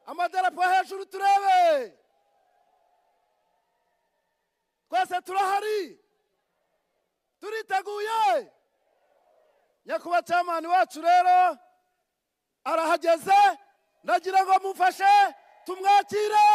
Amadarapo hejuru turebe. Twese turahari. Turiteguye. Nyakubahwa chairman wacu rero arahageze, ndagira ngo mumfashe tumwakire.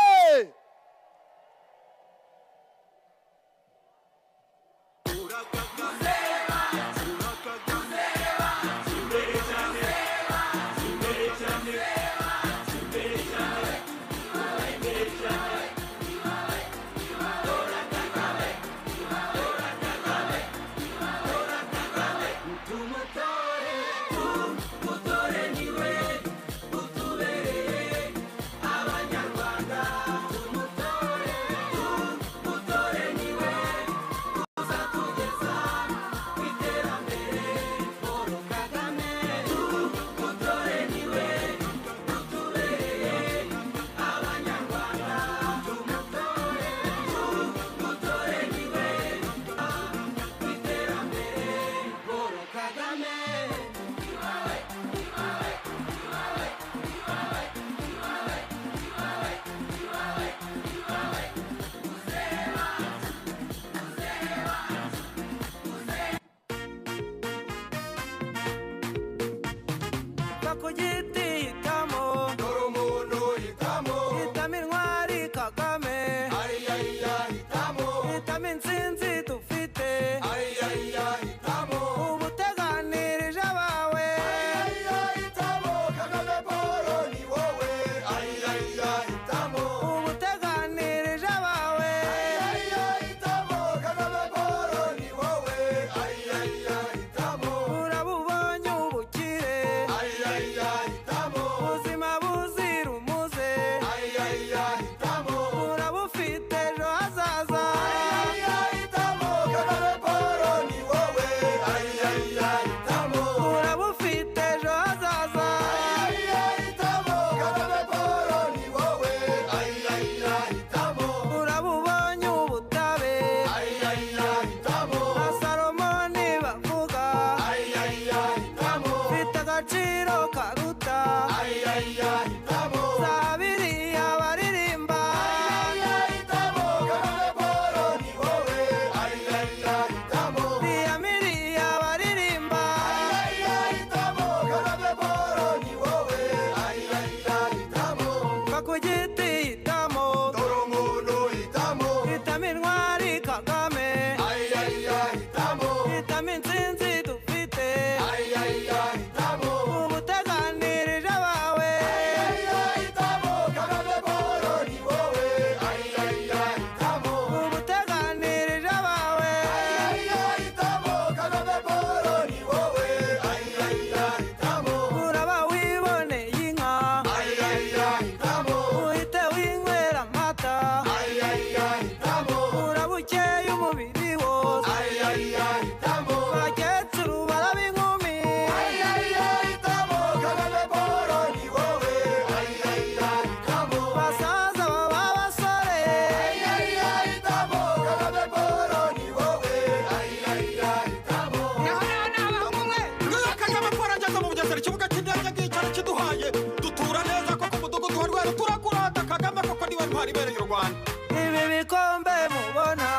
Ibi bikombe mubona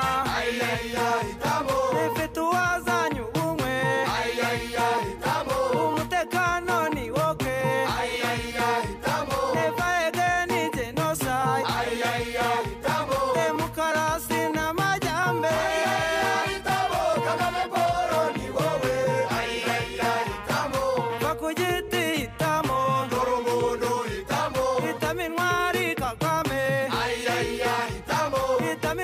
bifite uwazanye ubumwe, umutekano ni woke, never again genocide, demokarasi n'amajyambere. Va ku giti hitamo, hitamo intwari Kagame. Hitamo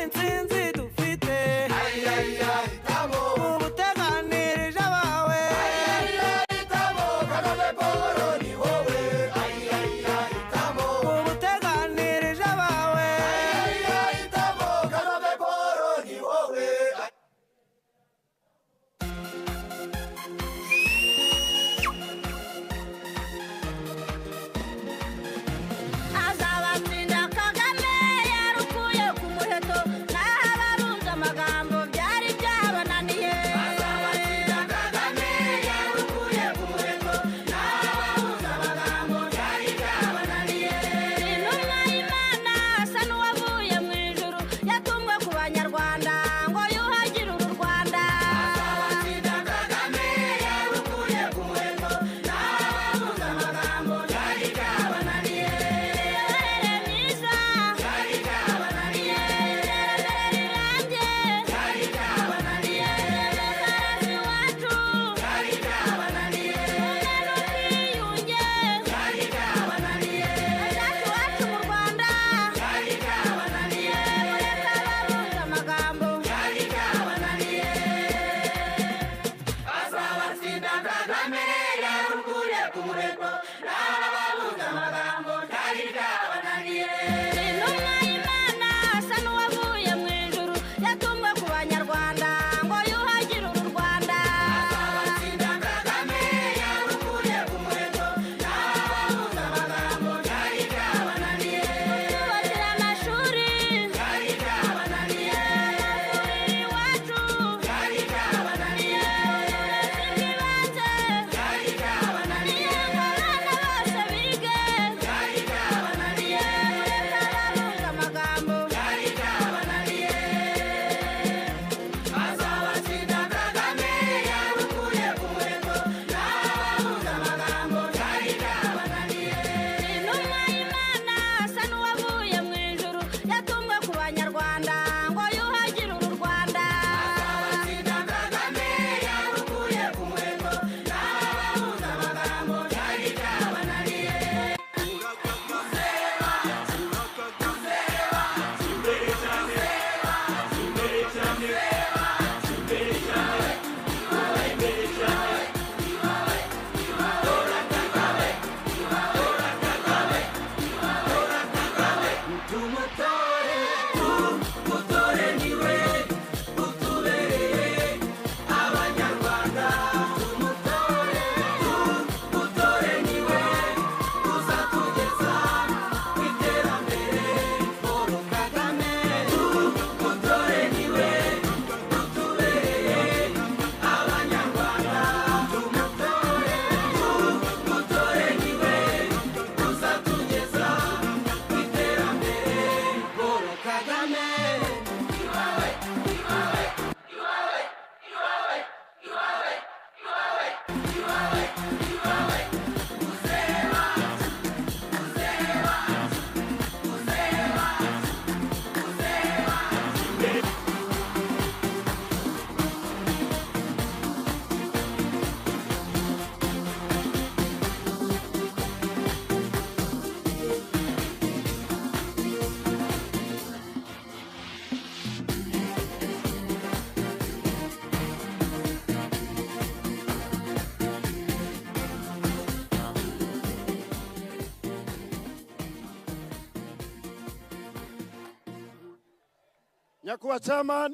Nyakubahwa chairman,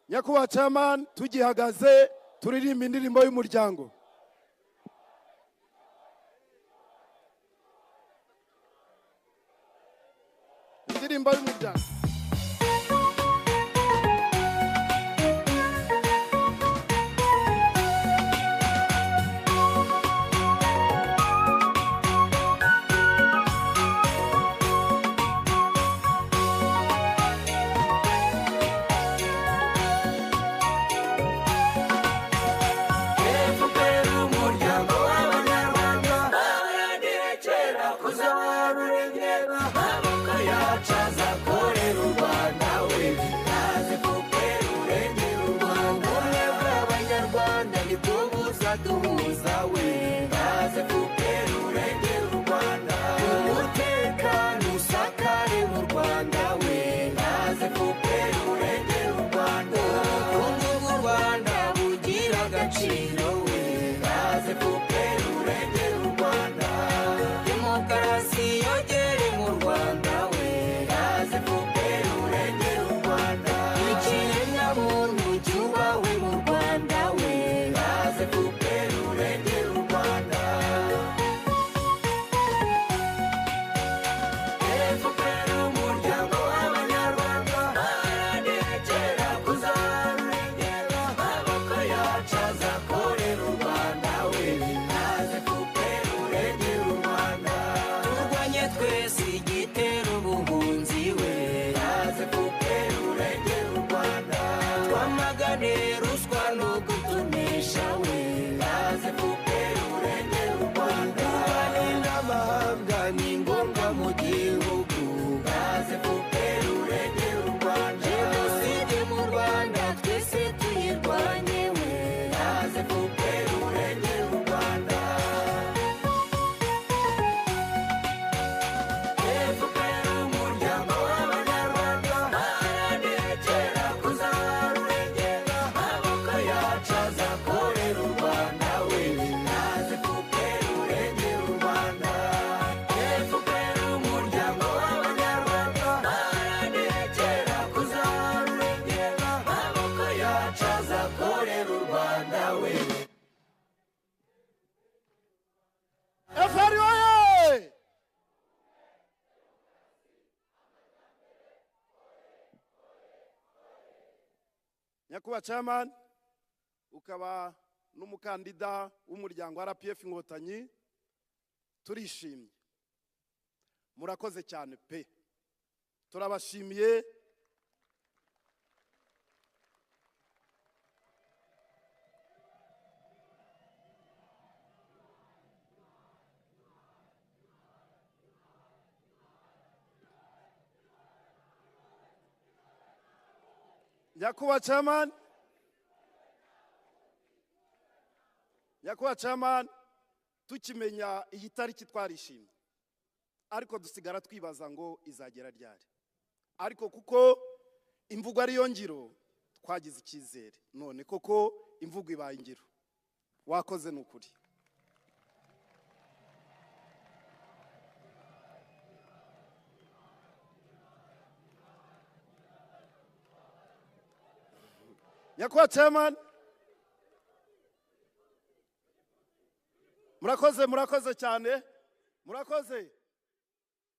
nyakubahwa chairman, tugihagaze turirimba indirimbo y'umuryango. Indirimbo y'umuryango. FPR umuryango w'Abanyarwanda baharanira kera kuzarurengera, amaboko yacu azakorera u Rwanda we, naze FPR urengera u Rwanda, ubumwe bw'Abanyarwanda nibwo buzaduhuza we, naze FPR urengera u Rwanda, umutekano usakare mu Rwanda we, naze FPR urengera u Rwanda, ubukungu bw'u Rwanda bugira agaciro we, naze FPR urengera u Rwanda, demokarasi yogere mu Rwanda we, naze FPR urengera u Rwanda, ikiremwamuntu cyubahwe mu Rwanda we, naze FPR urengera u Rwanda. FPR umuryango w'Abanyarwanda baharanira kera kuzarurengera, amaboko yacu azakorera u Rwanda we, naze FPR urengera u Rwanda, turwanye twese igitera ubuhunzi we, naze FPR urengera u Rwanda, twamagane ruswa no gutonesha we, naze FPR urengera u Rwanda, ububanyi n'amahanga ni ngombwa mu gihugu, naze FPR urengera u Rwanda, jenoside mu Rwanda twese tuyirwanye we, naze FPR urengera u Rwanda. FPR umuryango w'Abanyarwanda baharanira kera kuzarurengera, amaboko yacu azakorera u Rwanda we, naze FPR urengera u Rwanda. FPR umuryango w'Abanyarwanda baharanira kera kuzarurengera, amaboko yacu azakorera u Rwanda we. FPR oye! Nyakubahwa chairman, ukaba n'umukandida w'umuryango wa RPF Inkotanyi, turishimye, murakoze cyane pe, turabashimiye. Nyakubahwa chairman, nyakubahwa chairman, tukimenya iyi tariki twarishimye, ariko dusigara twibaza ngo izagera ryari, ariko kuko imvugo ariyo ngiro twagize icyizere, none koko imvugo ibaye ingiro, wakoze ni ukuri. Nyakubahwa chairman, murakoze, murakoze cyane, murakoze.